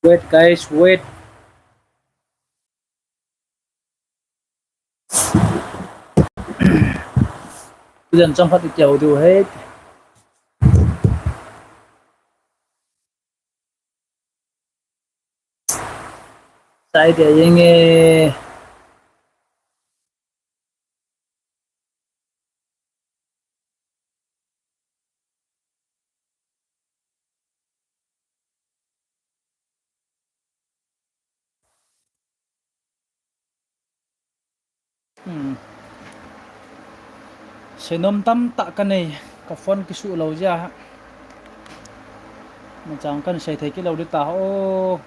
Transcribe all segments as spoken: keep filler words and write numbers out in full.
Wait, guys, wait. Tujan chomkhat i kihou diu ahi. Sai dia jeng e. Hmm. Seinom tamtah kanei, ka phone kisuh lou jeh a. Machang kan sei thei kit lou ding ta o.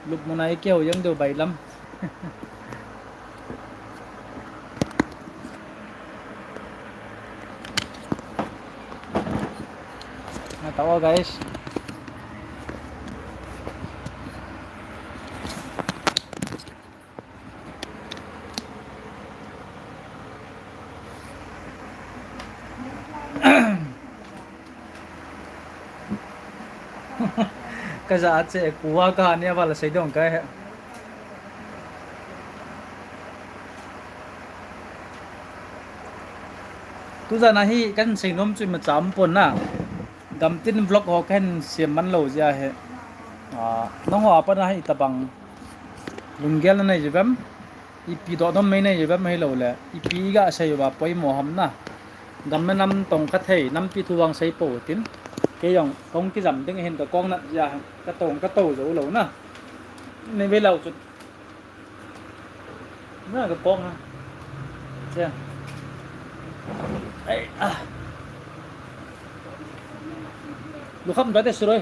Lupmun a i kihou jeng diu bailam. Ngai tau, guys. Ka ja a che, kuva ka ne val sei dong ka he. Tujan a hi kan seinom chu imacha um pon na. Gamtin vlog ho kan siam man lou jeh a he. Ah, nangho a pat a hi tabang lunggel na nei jeh uvem. Ipi dohnom mai nei jeh uvem hilou le. Ipi ga sei uva poimo ham na. Gam le nam tong kha thei, nampi thu vang sei pou tin. Kei jong kong kijam ding hin ka kong nat jeh a, ka tong ka tou jou lou na. Nei ve lou chu. Na ka kong ha. Che. Ai, ah. Lu kham da te suroi.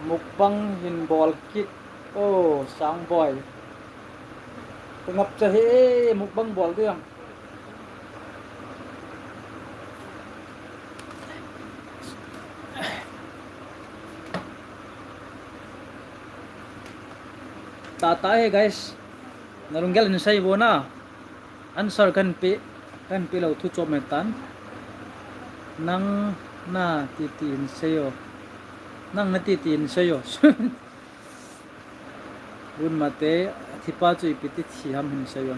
Mukbang hin bol kit. Oh, Sangboi. Ka ngap cha he, mukbang bol ding. Tata he, guys. Na lunggel in sei vo na. Answer kan pe, kan pe lou thu chom e tan. Nang na titi in sei o. Nang na titi in sei o. Gun mate, thipa chu ipi ti thi ham hin sei o.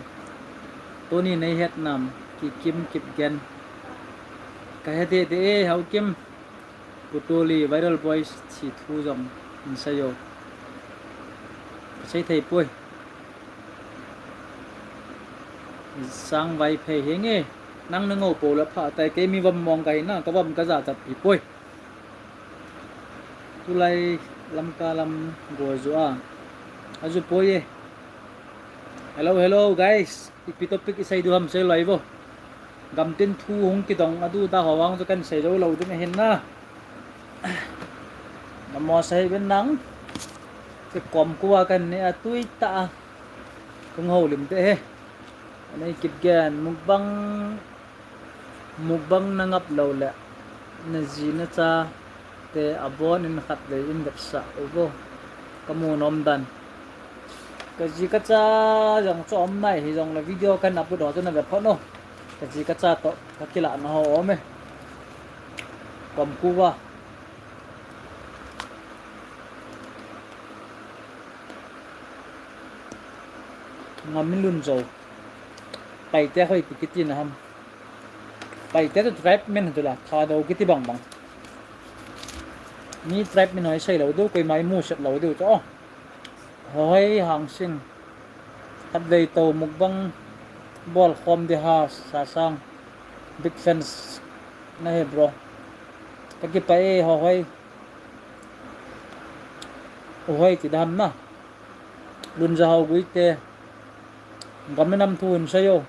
Tuni nei het nam, Kikim Kipgen. Ka het e te e, Haukim. Putuli Viral Boys thi thu jong hin sei o. Sei thei poi. Sang Vaiphei henge. Nang na ngou pou le pha tai, kei mi vom mong ka hi na, ka vom ka ja chat pi poi. Tulai Lamka lam go ju a. A ju poi e. Hello, hello, guys. Ipi topic i sei diu ham sei loi vo. Gamtin thu hung kidong a du da ho vang chu kan sei jou lou ding ahin na. Na mo sei ben nang. Ke kom kuva kan ne a tui ta. Kong houlim te he. Anei Kipgen, mukbang, mukbang na ngap lou le. Na ji na cha te abon in khat vei in vetsah u vo. Ka mu nom dan. Ka ji ka cha jong chu um nai hi jong le video kan upload ho chu na ve phot o. Ka ji ka cha toh ka kilah na ho um e. Kom kuva. Ngam in lun jou. Paite hoi pi kiti na ham. Paite chu tribe min chu la, Thadou kiti bang bang. Mi tribe min hoi sei lou diu, koima i mu set lou diu chu. Hoi Hangsing. Khatvei tou mukbang bol khom di ha Sasang. Big fans na hi bro. Ka kipah e Hoi. Hoi ti dam na. Lunjahao Guite. Gam le nam thu hin sei o.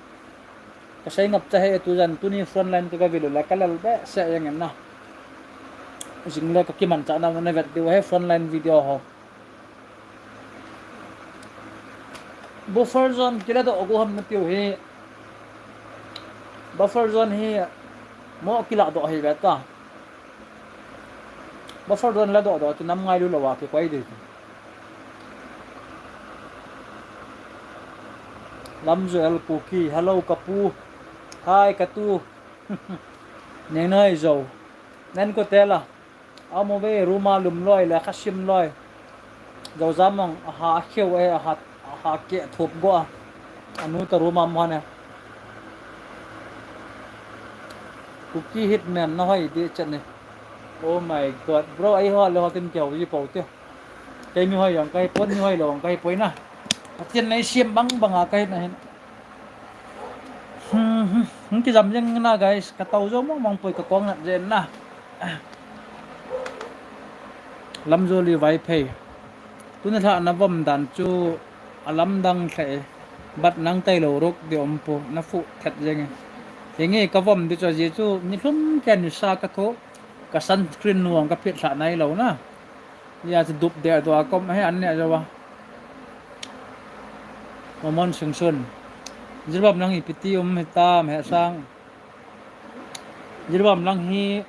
Ka sei ngap cha he tujan tuni frontline ka ga vil u la ka lal behseh jeng in na. Jing le ka kimanchah na na vet diu he frontline video ho. Buffer zone kila doh gu ham na tiu hi. Buffer zone hi mo kila doh hi ve ta. Buffer zone la doh doh chu nam ngailu lou a kikoi ding. Lamjoel Kuki, hello ka pu. Hi ka tu. Neng noi zo. Nen ko tela. Amo ve ruma lum loi le khasim loi. Zo zamong aha kheu e aha aha ke thup go a. Anu ta ruma mo ne. Kuki hitman na hoi di chan ne. Oh my God, bro, ai ho le ho tin keu ji po te. Kei mi hoi jong kai pon, mi hoi lo jong kai poi na. Patien nei siam bang bang a kai na hin. Hmm, hmm, hmm, kijam jeng na, guys, ka tau jo mong mong poi ka kong nat jen na. Lamjoli Vaiphei. Tuni lha na vom dan chu a lamdang lheh e. But nang tailou ruk di om pu na fu thet jeng e. Hinge ka vom di chu ji chu ni lhum ke ni sa ka tho ka sunscreen nuang ka phit lha nai lo na. Ia chu dup de do a kom he an ne jo wa. Momon Singsun. Jiribam lang ipi ti um hitam he sang. Jiribam lang hi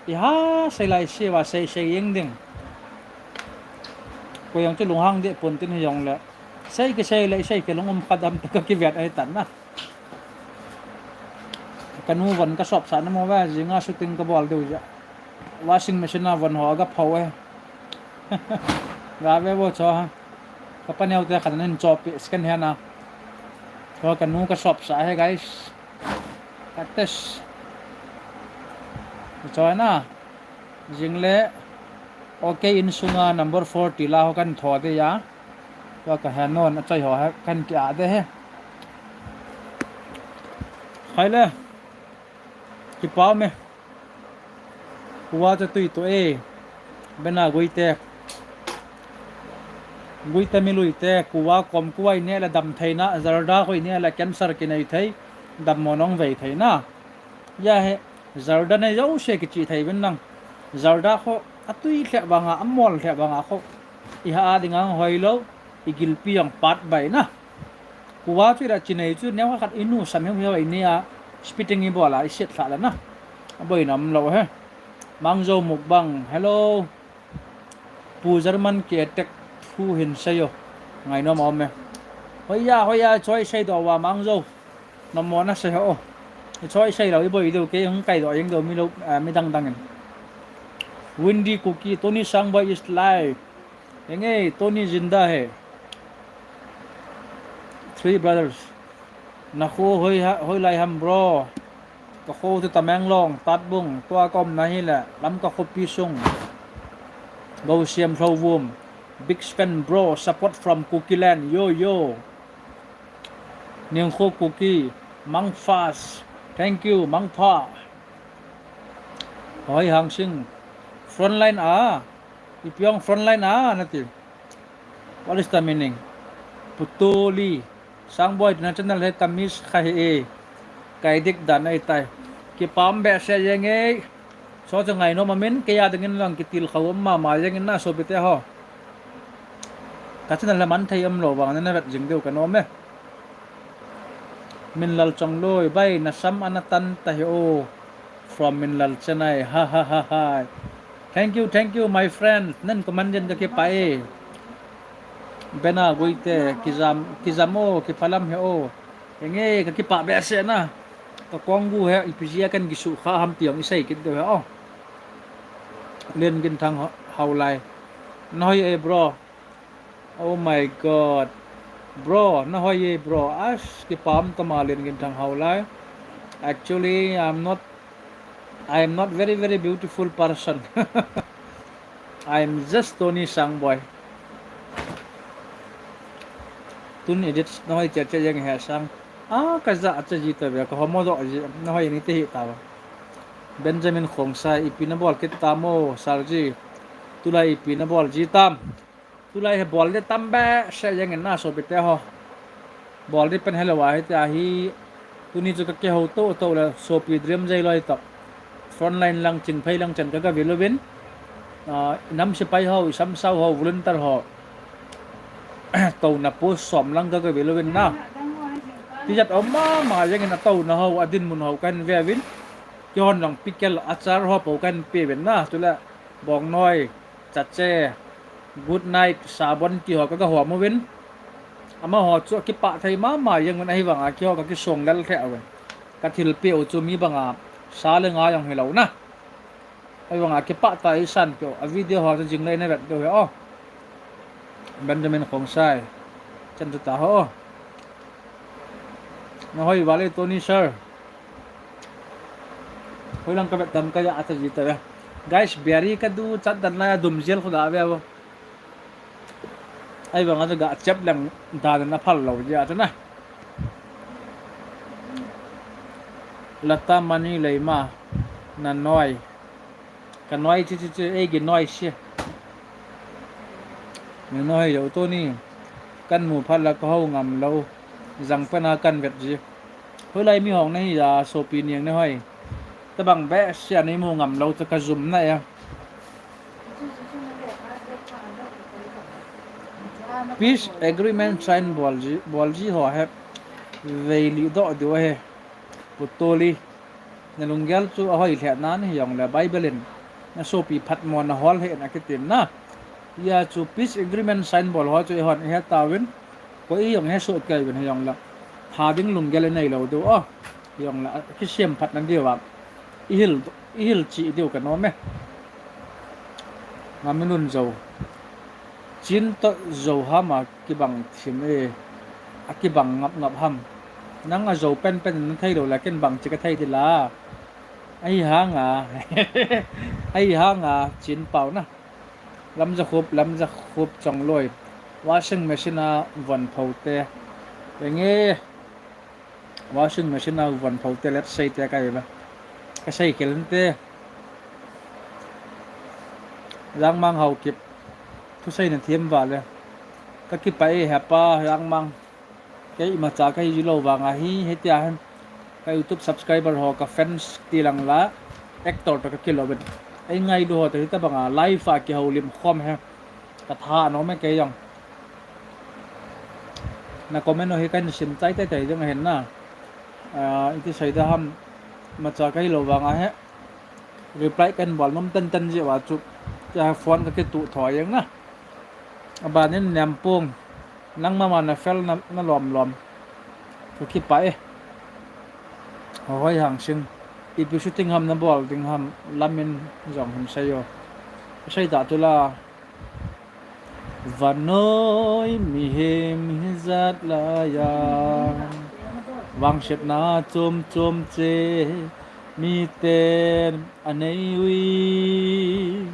iha sei lai se wa sei sei jeng ding. Ko jong chu lunghang de pon tin hi jong le. Sei kisei le sei kilung um kha dam te ka kivet ai tan na. Ka nu von ka sop sa na mo va jinga shooting ka bol deu ja. Washing machine a von ho ga phau e. Ga ve bo cho ha. Ka paneo te khan nin cho pi second hand a. Ko ka nu ka sop sa he guys. Ka test. Cho na. Jing le. Okay, in sunga number four ti la ho kan tho de ya. Tua ka he non a choi ho he kan ki a de he. Khai le. Kipa me. Kuwa cha tui to e. Bena guite. Guite mi luite. Kuwa kom kuwa i ne la dam thei na. Zarda ko i ne la cancer ki nei thei. Dam mo nong vei thei na. Ya he. Zarda nei jo se ki chi thei ben nang. Zarda ko a tui lhe banga, a mol lhe banga ko. I ha a ding ang hoi lo. I gilpi ang pat bai na. Kuwa chu ira chinei chu neo khat inu sam heu heu ine a spitting i bola i siat thla la na. A boi nam lo he. Mangzo mukbang. Hello. Pu German ki attack thu hin sei o. Ngai nom om e. Hoiya, hoiya, choi sei do wa Mangzo. Nom mo na sei ho. Choi sei lo i boi do ke hung kai do jeng do mi lo, ah, mi dang dang in. Windy Kuki, Tony Sangboi is live. Henge, Tony jinda hai. Three brothers. Na kho hoi ha, hoi lai ham bro. Ka kho chu Tamenglong, Tatbung, tua ka um na hi le, Lamka khopi sung. Bou Siam Lhouvum. Big fan bro, support from Kukiland. Yo yo. Ningkho Kuki, Mangfas. Thank you, Mangpha. Hoi Hangsing. Frontline a. Ipi ong frontline a nati. What is the meaning? Putuli. Sangboi tina channel he kamis kha he e. Kai dik dan ai tai. Kipam be se jeng e. So chu ngai nom amin kei a dingin lang kitil khau ma ma jeng in na sopite ho. Ka channel he man thei um lo vang na vet jing deu ka nom e. Minlal Chongloi, bai, na sam ana tan ta hi o. From Minlal Chennai. Ha ha ha ha. Thank you, thank you, my friend. Nan ko man den ka kipa e. Bena Guite, kijam, kijam o, kipalam he o. Henge, ka kipa be se na. Ka kong gu he, ipi jia kan gisu kha ham tiang isei kit deu he o. Len gin thang hau lai. Noi e bro. Oh my God. Bro, na hoi ye, bro. As kipam tama len gin thang hau lai. Actually, I'm not, I'm not very, very beautiful person. I'm just Tony Sangboi. Tun edit na hoi che che jeng he sang. Ah, ka ja che ji ta ve ka homo do ji. Na hoi ni te hi ta ba. Benjamin Khongsai, ipi na bol kit ta mo, Sarji. Tulai ipi na bol ji tam. Tulai he bol de tam be se jeng in na sopite ho. Bol de pen hello a hi tia hi. Tuni chu ka kihou to to le sopi dream jai loi to. Frontline lang ching phei lang chan ka ga vil uvin. Ah, nam sipai ho, i samsau ho, volunteer ho. To na post som lang ka ga vil uvin na. Tijat om ma ma jeng in a to na ho, a dinmun ho kan ve uvin. Kihon lang pikel achar ho po kan pe uvin na. Tule Bongnoi, Chache, Good Night, Sabon ti ho ka ga hom uvin. Amaho chu kipah thei mama jeng un ahivanga keiho ka kisong lel thei uvin. Ka thilpeh u chu mi banga sa le nga jong hilou na. Ahivanga kipah tah a eisanpeh u, a video ho chu jing le navet diu ahi o. Benjamin Khongsai. Chan chu ta ho. Nahoi val e Tony sir. Hoilang kavet tam kajah a cha ji tave. Guys, biari kadu chat dan lai a dum jel khuda ve vo. Ahivanga chu gachep leng dan in aphal lou jeh a chu na. Lata Mani Leima, nanoi. Kanoi chi chi chi, eigi noi si. Nanoi jou Tony. Kanmu phat la kahou ngam lou. Jangpen a kanvet ji. Hoilai mi hong nahi a sopi neng nahoi. Tobang behseh a neimu ngam lou chu kajum na e. Peace agreement sign bol ji, bol ji ho hi veilih doh diu ahi. Pu Toli, nalunggel chu ahoi lheh nan hijongle Bible in nasopi phatmo nahol hih in akitin na. Hia chu peace agreement sign bol ho chu eihon ihe tauvin, koi jong hesoh kei uvin hijongle tha ding lunggel inei lou diu o. Hijongle kisem phat na diu a ihil, ihil cheh diu kanom e. Ngaminun Jou. Chin toh Jou ham akibang thim e, akibang ngap ngap ham. Nang a Jou penpen in nathei lou le ken bang chi kathei ding la. Ahihanga, ahihanga Chin pao na. Lamjakhup, Lamjakhup Chongloi. Washing machine a von pho te. Enge. Washing machine a von pho te, let sei te kahi ve. Kasei khel inte. Langmang Haokip. Thusei nathem val e. Kakipah e hepa Langmang. Kei imacha kahi jilou vang ahi, hitia hin. Ka YouTube subscriber ho, ka fans ti lang la. Actor toh kakilou uvin. Eingailu ho toh hitobanga live a kihoulim khom hi. Katha anom e kei jong. Na comment ho hi kahin sim chai chai chai jeng ahin na. Ah, iti sei da ham, imacha kahilou vang ahi. Reply kahin bol nom ten ten jeh uva chu. Tia phone kakituh tho jeng na. Abanin Nempong, nangma ma nafel na, nalom lom. Kakipah e. Hohoi Hangsing. Ipi shooting ham nabol ding ham, lamin jong hin sei o. Sei ta tu la. Vannoi mihem hijat laiya, vangsetna chom chom cheh miten anei uvin.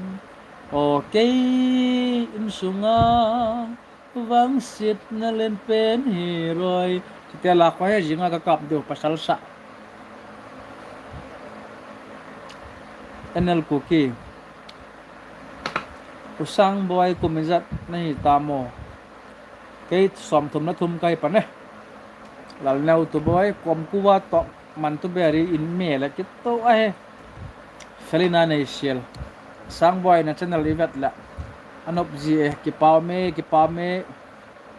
O kei insunga vangsetna lenpen hi roi. Chuti la kho he jinga kakap diu pasal sa. N L Kuki. U Sangboi kum ijat nahi tam o. Kei somthum le thum kahi pan e. Lalneo Tuboi, Komkuva toh Mantuberry in me le kito ahi. Felina Neisel. Sangboi na channel ivet le. Anop ji e, kipah e, kipah e.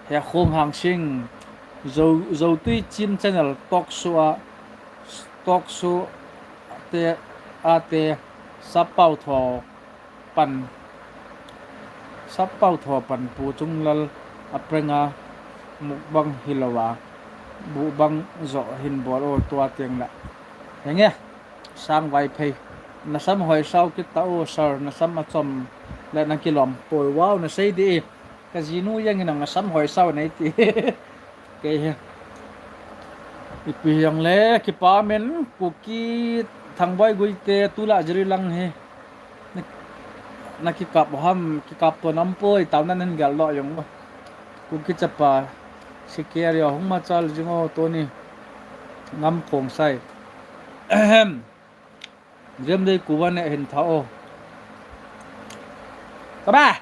Hekhong Hangsing. Zo, Zotui Chin channel talk show a, talk show te, ate, Sappao Tho pan, Sappao Tho pan Pu Chunglal a prank a mukbang hilouva, mukbang joh hin bol o tua teng le. Henge, Sang Vaiphei. Nasam hoisao kit ta o sir, nasam achom le nakilom poi. Wow, nasei di e. Kajinu jeng in nasam hoisao nei ti. Kei hi. Ipi jong le, kipah in, Kuki Thangboi Guite, tulai jiri lang hi. Na, nakikap ham, kikap to nam poi, tao nan hin gel lo jong. Kuki chapa, Sikeri o, hung machal jing o, Tony. Ngam Khongsai. Ahem. Jemdei Kuva ne hin tha o. Kabe!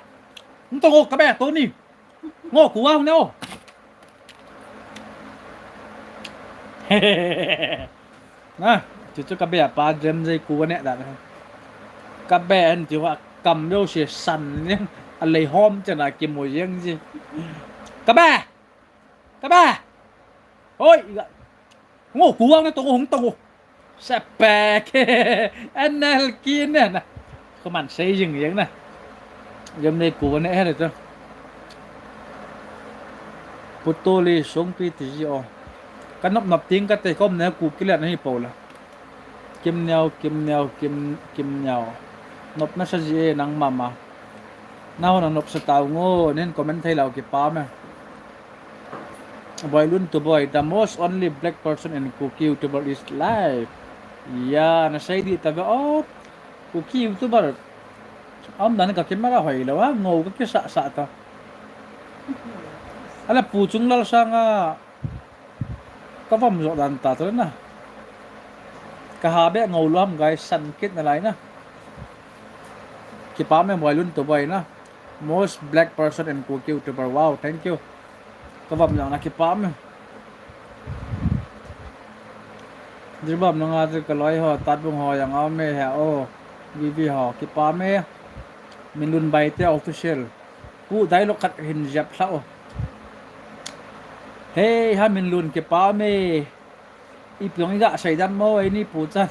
Hung tong o, kabe, Tony. Ngo Kuva hung ne o. Na, chu chu kabe apa Jemdei Kuva ne da. Kabe an ti wa kam lo se san ne. A lei hom chana kimu jeng ji. Kabe! Kabe! Hoi, iga. Ngo Kuva ne tong o, hung tong o. Sepek. N L Kuva ne na. Koman sei jing jeng na. Jemdei Kuva ne he le to. Putoli songpi ti ji o. Ka nop nop ting ka te kom ne ku kilen ahi po la. Kim Neo, Kim Neo, Kim, Kim Neo. Nop na sa ji e nang mama. Na ho na nop sa tau ngo, nen comment thei lau kipa me. Boy Lun to boy, the most only black person in Kuki YouTuber is live. Ya, na sei di ta ve o. Kuki YouTuber. Am dan ka kimara hoi lo a, ngo ka kisa sa ta. Ala pu chung lal sanga. Ka vam jo dan ta to na. Ka ha be ngo lo ham guys, san kit na lai na. Kipa me Boy Lun to boy na. Most black person in Kuki YouTuber. Wow, thank you. Ka vam jo na kipa me. Jiribam nanga jir ka loi ho, Tatbung ho, yang au me he o, V V ho, kipa me. Minlun Baite official. Pu dialogue khat hin jep lha o. Hei, ha Minlun kipa me. Ipi ong iga sei dam mo, eini pu chan.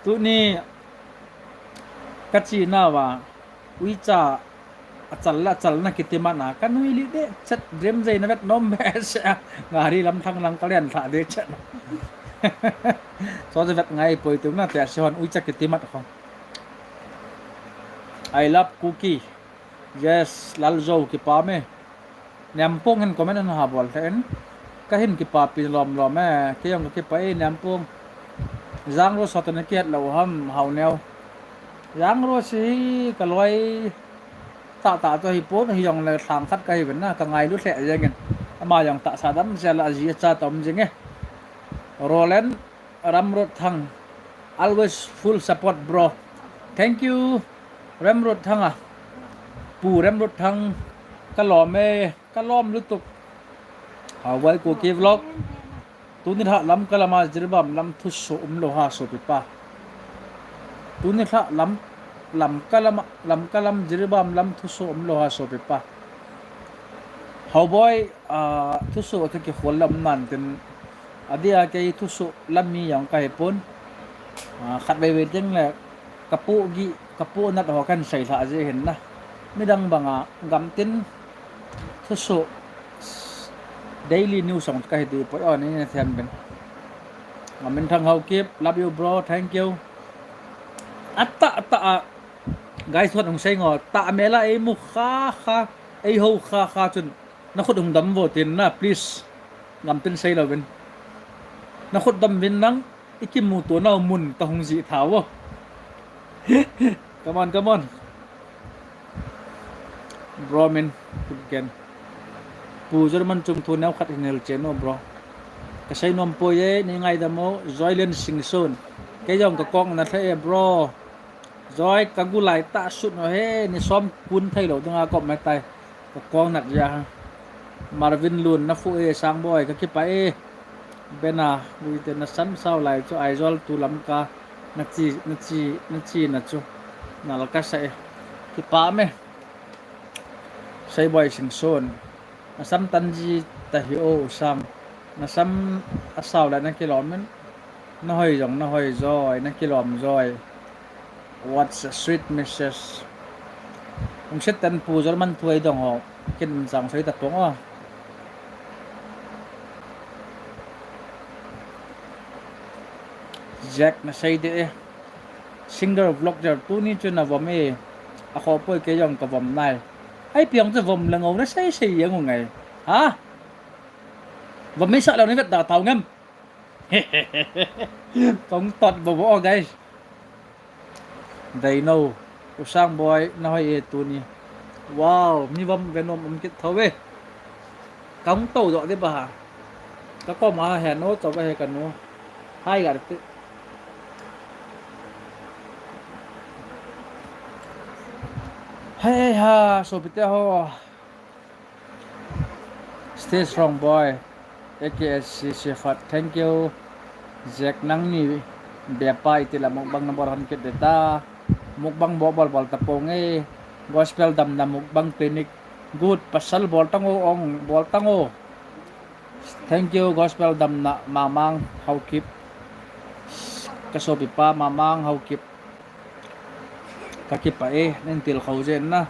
Tuni, ka chi na va. Uicha, achal la, achal na kiti mana. Ka nui li de, chat dream jai na vet nom be se. Ngari lam thang lang ka len tha de chat. So de vet ngai poi tu na te se hon uicha kiti mat ko. I love Kuki. Yes, Lal Zo kipa me. Nempong hin comment an ha bol the en. Ka hin kipa pi lom lom e. Kei jong ka kipa e Nempong. Jang Ro so to na kiat lo ham hau neo. Jang Ro si ka loi. Ta ta to hi pon hi jong le thang khat ka hi ven na ka ngai lu hle jeng in. Ama jong ta sa dam se la ji cha tom jing e. Roland Ramrot Thang, always full support, bro. Thank you, Ramrot Thang a. Pu Ramrot Thang, ka lom e, ka lom lutuk. Hawai Kuki vlog. Tuni lha Lamka lama Jiribam lam thuso um lo ha sopi pa. Tuni lha lam, Lamka lama, Lamka lam Jiribam lam thuso um lo ha sopi pa. Hawai, ah, thuso ka kikhol lam nan tin. Adia kei thuso lam mi jong ka hi pon. Ah, khat vei vei teng le ka pu gi, ka pu nat ho kan sei lha ji hin na. Midang banga gam tin thuso daily news song ka hi di poi o ni na thiam ben. Amin Thang Haokip, love you bro, thank you. Ata, ata, a, guys, hot hung sei ngo, ta mela ei mu kha kha, ei ho kha kha chun. Na khut hung dam vo tin na, please. Ngam tin sei lo vin. Na khut dam vin nang, i kimu to nau mun ka hung ji tha vo. Come on, come on. Bro min, again. Pu German chung thu neo khat hin hel chen o, bro. Ka sei nom poi e, ni ngai dam o, Joylen Singson. Kei jong ka kong na thei e, bro. Joy, ka gu lai ta sut no he, ni som kun thei lo dinga kop mai tai. Ka kong nat ja ha. Marvin Lun, na fu e, Sang Boy, ka kipa e. Bena, ui te na sam sao lai chu Aizawl tu Lamka, na chi, na chi, na chi na chu. Nal ka sa e. Kipa me. Sei Boy Singson. Na sam tan ji ta hi o Sang. Na sam a sao lai na kilom in. Na hoi jong, na hoi joi, na kilom joi. What's a sweet message? Hung set tan pu German thu ei dong ho. Kin mun sang sei ta pong o. Jack na sei de e. Singer vlogger tuni chu na vom e. A kho poi kei jong ka vom nai. Ai piang chu vom la ngo na sei sei jeng u ngai. Ha? Vom mi sa lo ni vet da tau ngam. Kong tot bo bo, guys. Dai no. U Sang Boy, na hoi e tuni. Wow, mi vom ve nom um kit tho ve. Kong to do de ba ha. Ka kom a he no to ba he ka no. Hai ga te. Hei ha, sopi te ho. Stay strong, boy. A K S C Shepherd, thank you. Jack nangni bepa iti la mukbang na bol hon kit de ta. Mukbang bol bol bol ta pong e. Gospel damna mukbang clinic. Good, pasal bol tango ong, bol tango. Thank you, Gospel damna Mamang Haokip. Ka sopi pa Mamang Haokip. Ka kipa e, nin til khou jen na.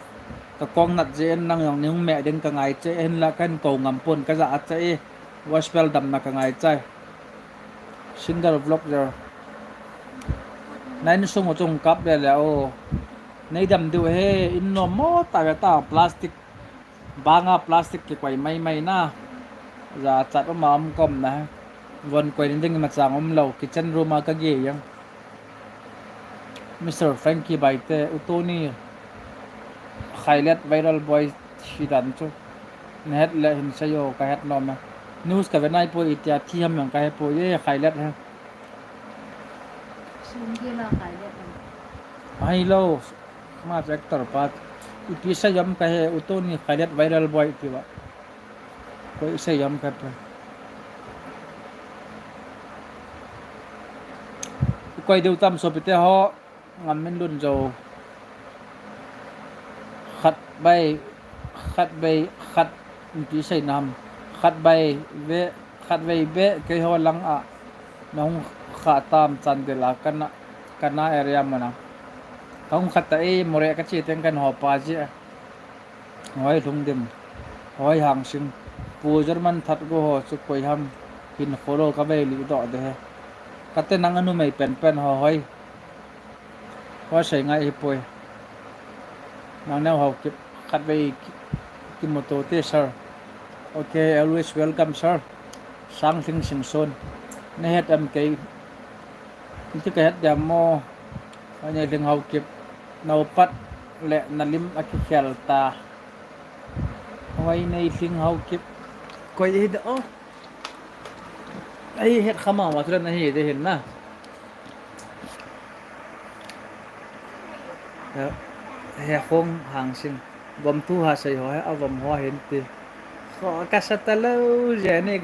Ka kong nat jen nang jong ning me ding ka ngai che, hin la kan ko ngam pon ka ja a che e. Gospel damna ka ngaichai. Singer vlogger. Na insung u chung kap le le o. Nei dam diu he, in nom mo ta ve ta plastic. Banga plastic kikoi mai mai na. Jachat um a um kom na. Von koi ding ding machang um lou, kitchen room a ka ge yang. Mister Frankie Baite, U Tony, Khailet viral boy thi dan chu. Na het le hin sei o, ka het nom e. News ka ve nai poi, itia thi ham jong ka he poi e, Khailet he. Sum ge na Khailet he. Ahilou, ma chu actor pa. Ipi sei ham ka he, U Tony, Khailet viral boy ti va. Koi sei ham ka pe. Koi deu tam sopite ho, ngam min lun jou. Khat bai, khat bai, khat, ipi sei nam. Khat bai ve, khat bai ve, keiho lang a. Na hung kha tam Chandel a kana, kana area mana. Ka hung khat ta e, Moreh ka che teng kan ho pa je. Hoi Lhungdim, hoi Hangsing, Pu German That go ho chu koi ham, hin follow ka vei lih doh de he. Kate nang a numei pen pen ho hoi. Hoi sei ngai hi poi. Nang neo Haokip, khat vei ki, kimuto te sir. Okay, always welcome sir. Sang Lhing Singson. Na het em kei. Iti ka het diam mo. Hoi Nei Lhing Haokip. Nau pat le na lim a kikhel ta. Hoi Nei Lhing Haokip. Koi hi da o. Ai het khama wa tulen ahi de hin na. He, he khong Hangsing. Vom thu ha sei ho he, a vom ho hin ti. Kho ka sa ta lou je ni.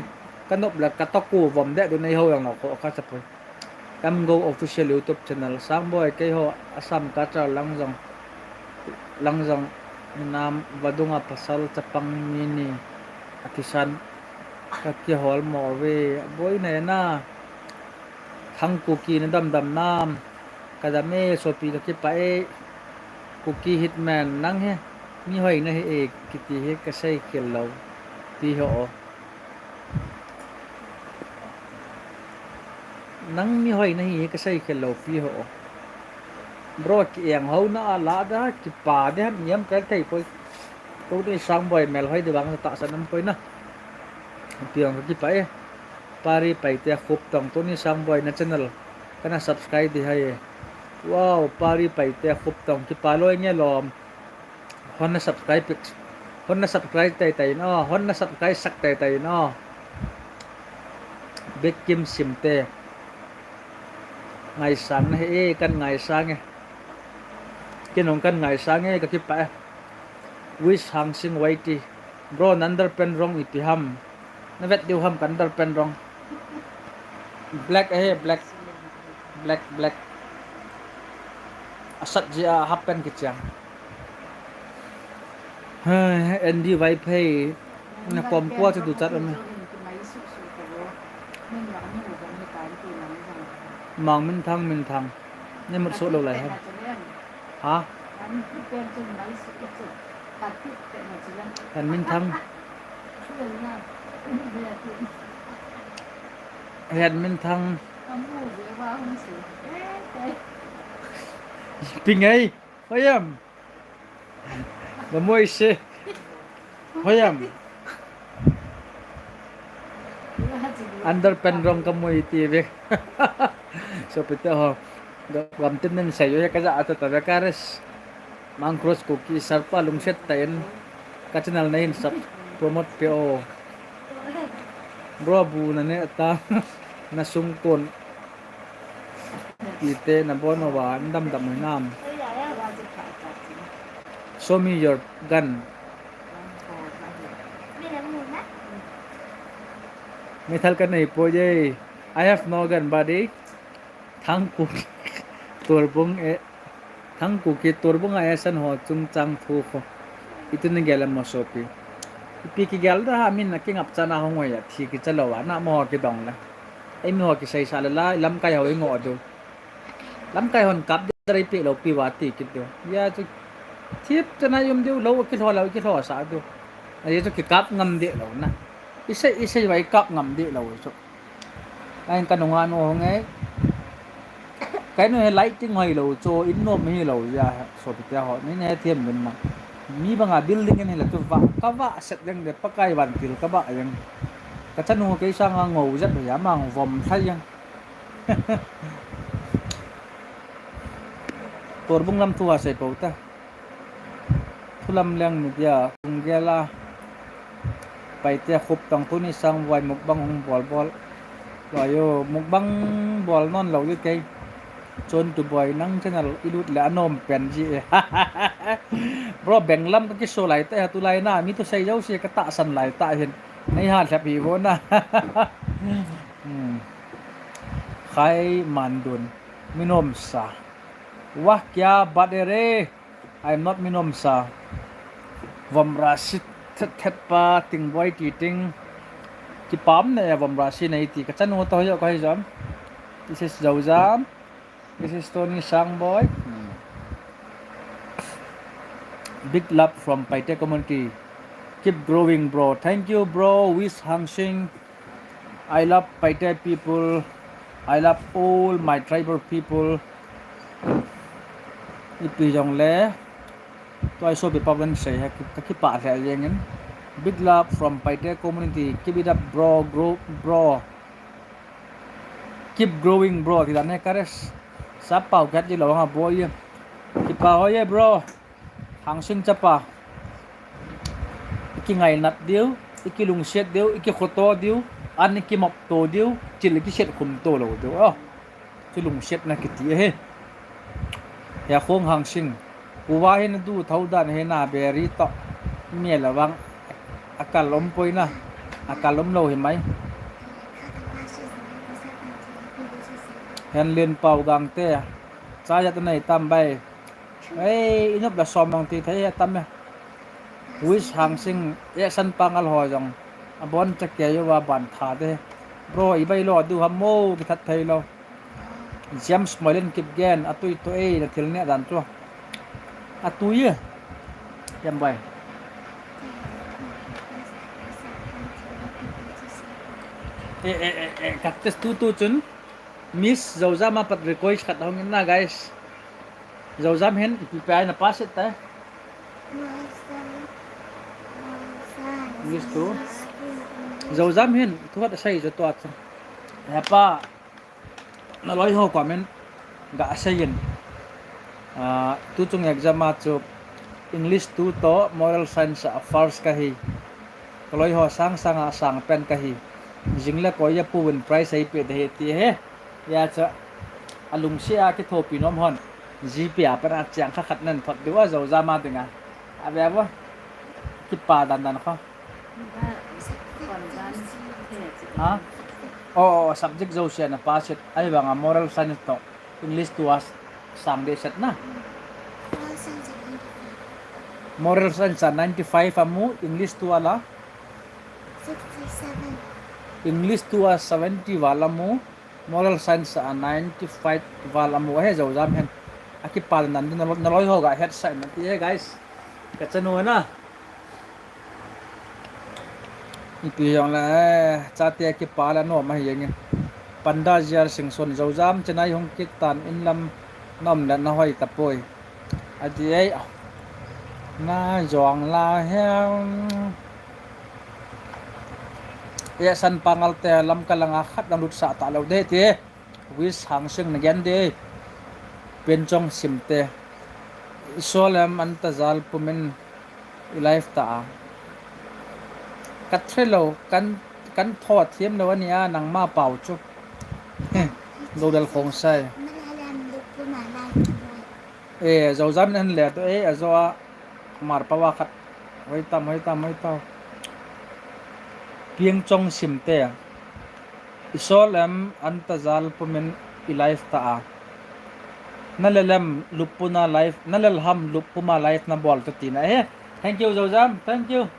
Ka nop la ka to ku vom de du nei ho yang lo kho ka sa poi. Tamgo Official YouTube channel, Sangboi, keiho Assam Cachar lang jong, lang jong nam vadunga pasal chapang mi ni akisan ka kihol mo ve, boi na na. Thang Kuki na dam dam nam, ka dam e, sopi ka kipah e. Kuki Hitman, nang he mi hoi na hi e kiti hi ka sei khel lou ti ho. Nang mi hoi na hi ka sei khel lou pi ho. Bro, ki eng ho na a la da, kipa de ham, niam ka thei poi. Tuni Sangboi mel hoi di vang tahsan um poi na. Pi ang kipa e. Pari Paite Khuptong, Tuni Sangboi na channel kana subscribe di hai e. Wow, Pari Paite Khuptong, kipa loi nge lom. Hon na subscribe, hon na subscribe tai tai no, hon na subscribe sak tai tai no. Big Kim Simte. Ngaisang na he e, kan ngaisang e. Kinong kan ngaisang e, ka kipah e. Wish Hangsing Y T. Bro, na underpant rong ipi ham. Na vet diu ham ka underpant rong. Black ahi, black. Black, black. Asat ji a half pant kichang. Hai, Andy Vaiphei. Na kom kua chu duchat um e. Mang Minthang, Minthang. Nei mut so lou lai ham. Ha? Hen Minthang. Hen Minthang. Pi ngai. Hoiam. Ba moi se. Hoiam. Underpant rong ka moi ti ve. Sopite ho. Gam tin nen sai yo ka ja ata ta ve ka res. Mang Cross Kuki sarpa lungset tah in ka channel na hin sub promote pe o. Bro bu na ne ta na sung kon. Kite na bon uva, dam dam hinam. Show me your gun. Meithal ka nei poi e. I have no gun, buddy. Thang Kuki Torbung e. Thang Kuki Torbung a esan ho chungchang thu kho. Itu na gel mo sopi. Ipi kigel da ha min na kingap chana ho ngoi a thi kicha lou a na mo ho kidong la. Ei mi ho kiseisa le la lamkai ho i ngo diu. Lamkai hon kap de rei pe lou pi va ti kit diu. Ya chu thip chana yum diu lou kilho lou kilho sa diu. Ahi chu kikap ngam de lou na. Isei, isei vai kap ngam deh lou chu. Ahin kanunga nu hung e. Kainu hi lighting hoilou chu, in nom hilou jeh a, sopite ho. Nei hethem uvin lang. Mi banga building in hilou chu vah, kavah set jeng de Pakai vantil kavah jeng. Kachanu kei sanga ngou jep hi ama vom thai jeng. Torbung lam thu asei pou ta. Thulam leng ni dia, tung gela. Paite khup tang tuni sang vai mukbang hung bol bol. Loi o, mukbang bol non lou di kei. Chon tu boi nang channel i lut le anom pen ji e. Bro, benglam ka kiso lai ta, tulai na, mi tu sei jouse ka tahsan lai ta hin. Nei ha lhep hi vo na. Hmm. Khai Mandun. Minom sa. Wah, kya baat hai re? I am not minom sa. Vom rasi thet thet pa ting boi ti ting. Kipam ne vom rasi nei ti. Kachanu to yo ko hi jam. This is Zouzam. This is Tony Sangboi. Hmm. Big love from Paite community. Keep growing, bro. Thank you, bro. Wish Hangsing. I love Paite people. I love all my tribal people. Ipi jong le. Tua isopi pa kan sei ha, ka kipah lheh jeng in. Big love from Paite community. Keep it up, bro. Grow, bro. Keep growing, bro. Ti dan he, Kares. Sap pau kat ji lo ha, boy. Kipah hoi e, bro. Hangsing chapa. I kingainat diu, i kilungset diu, i kikhoto diu, an i kimop to diu, chil i kiset khum to lou diu. Oh. Chu lungsetna kiti ahi. Hia khong Hangsing. Kuva hi na du thou dan hi na beri to. Mi la vang. Akal um poi na. Akal um lou hi mai. Henlin Pau Gangte. Cha ya ta nei tam bai. Ei, i nop la som mang ti thei he tam e. Wish Hangsing, e san pangal ho jong. Abon cha ke yo va ban tha de. Bro, i bai lo du ham mo ki that thei lo. James Moilen Kipgen, atui tu ei, na thil ne dan chu. Atui e. Yam bai. E, e, e, e, kat tes tu tu chun. Miss Zouzam a pat request khat hong in na, guys. Zouzam hin, ipi pai na pass it tai. English tu. Zouzam hin, thu khat asei jo tua chun. Hepa, na loi ho comment ga asei in. Ah, tu chung exam a chu English tu to moral science a first kahi. Ka loi ho sang sang a sang pen kahi. Jing le koi a pu win prize ei pe de he ti he. Ya cha, alungsi a kithopi nom hon. G P a pen a chiang kha khat nen thot diu a Zouzam a dinga. A ve vo. Kipa dan dan kho. Ha? Oh, oh, subject jouse na pass it. Ahivanga moral science to English tu a sang de set na. Moral science a ninety five amu, English tu a la? Sixty seven. English tu a seventy val amu. Moral science a ninety five val amu he Zouzam hen. Akipal nan na loi ho ga het sai na ti he guys. Ka chanu na. Ipi jong le, eh, chate kipal anom ahi jeng in. Panda J R Singson Zouzam Chennai hung kit tan in lam nom le na hoi tapoi. Ati ei. Na jong la hem. E san pangal te lam ka langa khat dang lut sa ta lo de ti. Wish Hangsing na gen de. Pen chong sim te. Isolem an ta jal pumin i live ta a. Ka thre lo, kan, kan tho thiam lo ania nangma pau chu. Lo dal khong sai. E, Zouzam in ahin le to, e, ajo a, Mar pau a khat. Hoi tam, hoi tam, hoi tam. Piang chong sim te. Isolem an ta jal pumin i live ta a. Na lelem lupuna live, na lel ham lupuma live na bol to tina he. Thank you, Zouzam. Thank you.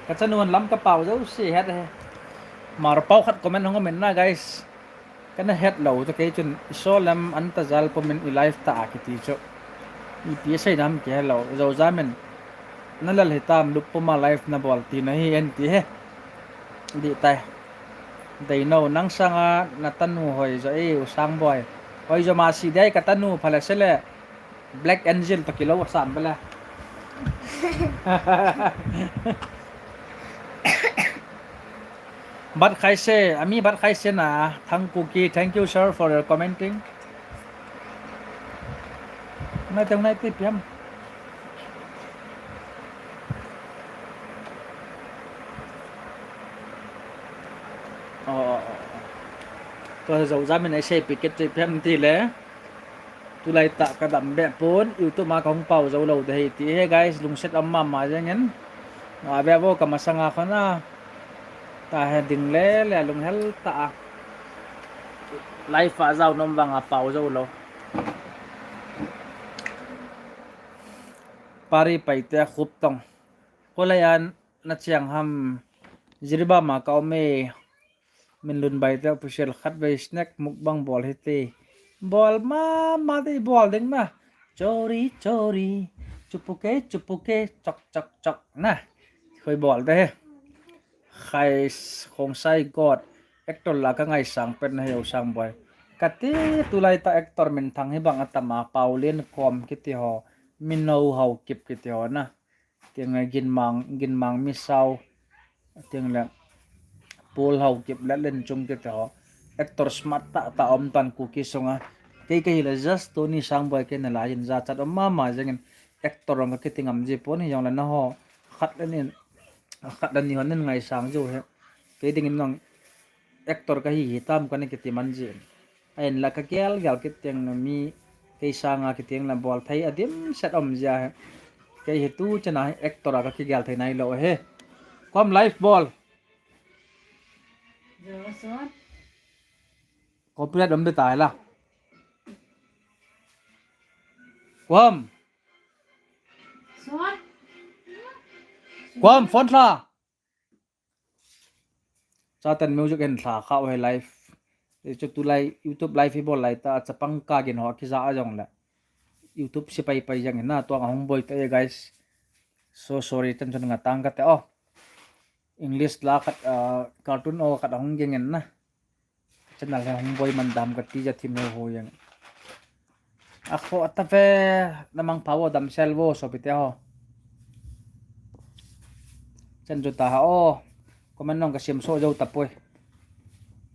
Ka chanu lam ka pau jouse het he. Mar pau khat comment hong amen na, guys. Kana het lo chu kei chun Isolem an ta jal pumin i live ta a kiti chu. Ipi asei nam ke lo, Zouzam in. Na lel hitam lupuma live na bol tina hi en ti he. Dih tai. Deino, nang sanga na tanu hoi jo e, U Sangboi. Hoi jo ma si dei ka tanu pha le se le. Black Angel toh kilou sam bele. Bat khai se, ami bat khai se na, Thang Kuki, thank you sir for your commenting. Nai teng nai ti piam. Oh, oh, oh. Tua jou jam in ei sei pi kit ti piam ti le. Tulai tah ka dam be pon, YouTube ma ka hung pao jou lou de hi ti. Hey guys, lungset um mama jeng in. Nga be vo ka masanga khon a. Ta he ding le le lunghel tah a. Live a jao nom vang a pao jou lou. Pari Paite Khuptong. Kolai an na chiang ham, Jiribam a ka um e. Minlun Baite Official, khatvei snack mukbang bol hite. Bol mama te, bol ding na. Chori, chori. Chupuke, chupuke. Chok, chok, chok. Na. Khoi bol te. Khai Khongsai God. Actor la ka ngaisang pet na he U Sangboi. Ka ti tulai tah actor minthang hi bang atam a, Paulin Kom kiti ho. Minou Haokip kiti ho na. Tiang le Ginmang, Ginmang Misao. Tiang le Paul Haokip le Lenchung kiti ho. Actor smart tah tah um tan Kuki sunga. Kei ka hi le just Tony Sangboi kei na lai in jachat um mama jeng in actor ong ka kiti ngam ji pon, hijong le na ho khat le ni, khat le ni hon nin ngaisang jo he. Kei ding in nang actor ka hi hi tam ka ni kiti man ji in. Ahin la ka gel gel kit teng mi kei sanga kiti eng la bol thei a dimset um jia he. Kei hi tu chana hi actor a ka kigel thei nai lou he. Kom live bol. Copyright um de tai la. Kom. Kom, phone la. Satan music en thla kha he live. E chu tulai YouTube live hi bol lai ta, chapang ka gin ho kija a jong le. YouTube sipai pai jang na tuang a hung boi ta e guys. So sorry, tan chun nga tang ka te o. English la khat, ah, cartoon o khat a hung geng en na. Channel he hung boi man dam ka ti ja thim he ho yang. A kho ta ve, na mang pha vo, damsel vo, sopite ho. Chan chu ta ha o. Comment nong ka sim so jo ta poi.